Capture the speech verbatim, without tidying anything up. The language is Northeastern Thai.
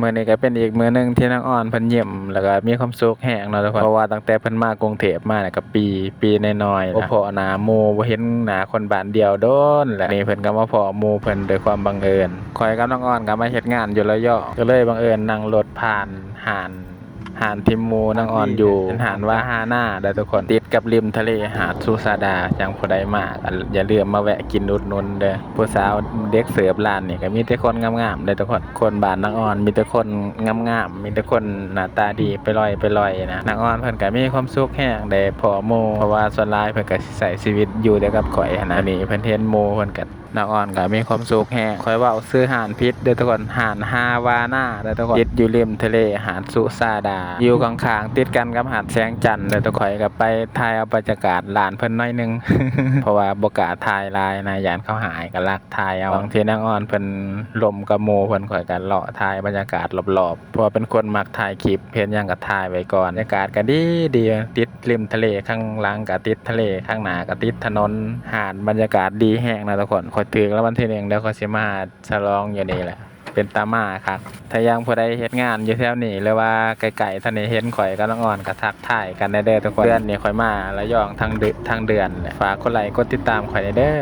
มื้อนี้ก็เป็นอีกมื้อหนึ่งที่น้องออนเพิ่นยิ้ม แล้วก็มีความสุขแฮงเนาะทุกคน เพราะว่าตั้งแต่เพิ่นมากรุงเทพฯมาเนี่ยก็ปี ปีน้อยๆ แล้ว บ่พ้อหน้าหมู่ บ่เห็นหน้าคนบ้านเดียวโดนแล้ว นี่เพิ่นก็มาพ้อหมู่เพิ่นโดยความบังเอิญ ข้อยกับน้องออนก็มาเฮ็ดงานอยู่ระยอง ก็เลยบังเอิญนั่งรถผ่านร้าน ร้านที่หมู่น้องออนอยู่ เป็นร้านวาฮาน่าเด้อทุกคน ติดกับริมทะเลหาดสุสาดา จั่งผู้ใดมาก็อย่าลืมมาแวะกินอุดหนุนเด้อ ผู้สาวเด็กเสิร์ฟร้านนี่ก็มีแต่คนงามๆเด้อทุกคน คนบ้านน้องออนมีแต่คนงามๆ มีแต่คนหน้าตาดีไปลอยไปลอยนะ น้องออนเพิ่นก็มีความสุขแฮงได้พ้อหมู่ เพราะว่าส่วนหลายเพิ่นก็สิใช้ชีวิตอยู่แต่กับข้อยหั้นนะ นี่เพิ่นเห็นหมู่เพิ่นก็ น้องออนก็มีความสุขแฮง ข้อยเว้าชื่อร้านผิดเด้อทุกคน ร้านฮาวาน่าเด้อทุกคน ติดอยู่ริมทะเลหาดสุสาดา อยู่ข้างๆ ติดกันกับหาดแสงจันทน์เด้อทุกคน ข้อยก็ไปถ่ายเอาบรรยากาศร้านเพิ่นหน่อยหนึ่ง เพราะว่าบ่กล้าถ่ายหลายนะ ย้านเขาหาย ก็ลักถ่ายเอา บางทีน้องออนเพิ่นลมกับหมู่เพิ่น ข้อยก็เลาะถ่ายบรรยากาศรอบๆ เพราะว่าเป็นคนมักถ่ายคลิป เห็นหยังก็ถ่ายไว้ก่อน บรรยากาศก็ดีดี ติดริมทะเล ข้างหลังก็ติดทะเล ข้างหน้าก็ติดถนน หาด บรรยากาศดีแฮงนะทุกคน ข้อยถืกรางวัลที่หนึ่ง เดี๋ยวข้อยสิมาฉลองอยู่นี่แหละ เป็นตามาคัก ถ้ายังผู้ใดเฮ็ดงานอยู่แถวนี้ หรือว่าใกล้ๆ ท่านนี้เห็นข้อยกับน้องออนก็ทักทายกันได้เด้อทุกคน เดือนนี้ข้อยมาระยองทั้งเดือน ทั้งเดือนแหละ ฝากกดไลค์กดติดตามข้อยได้เด้อ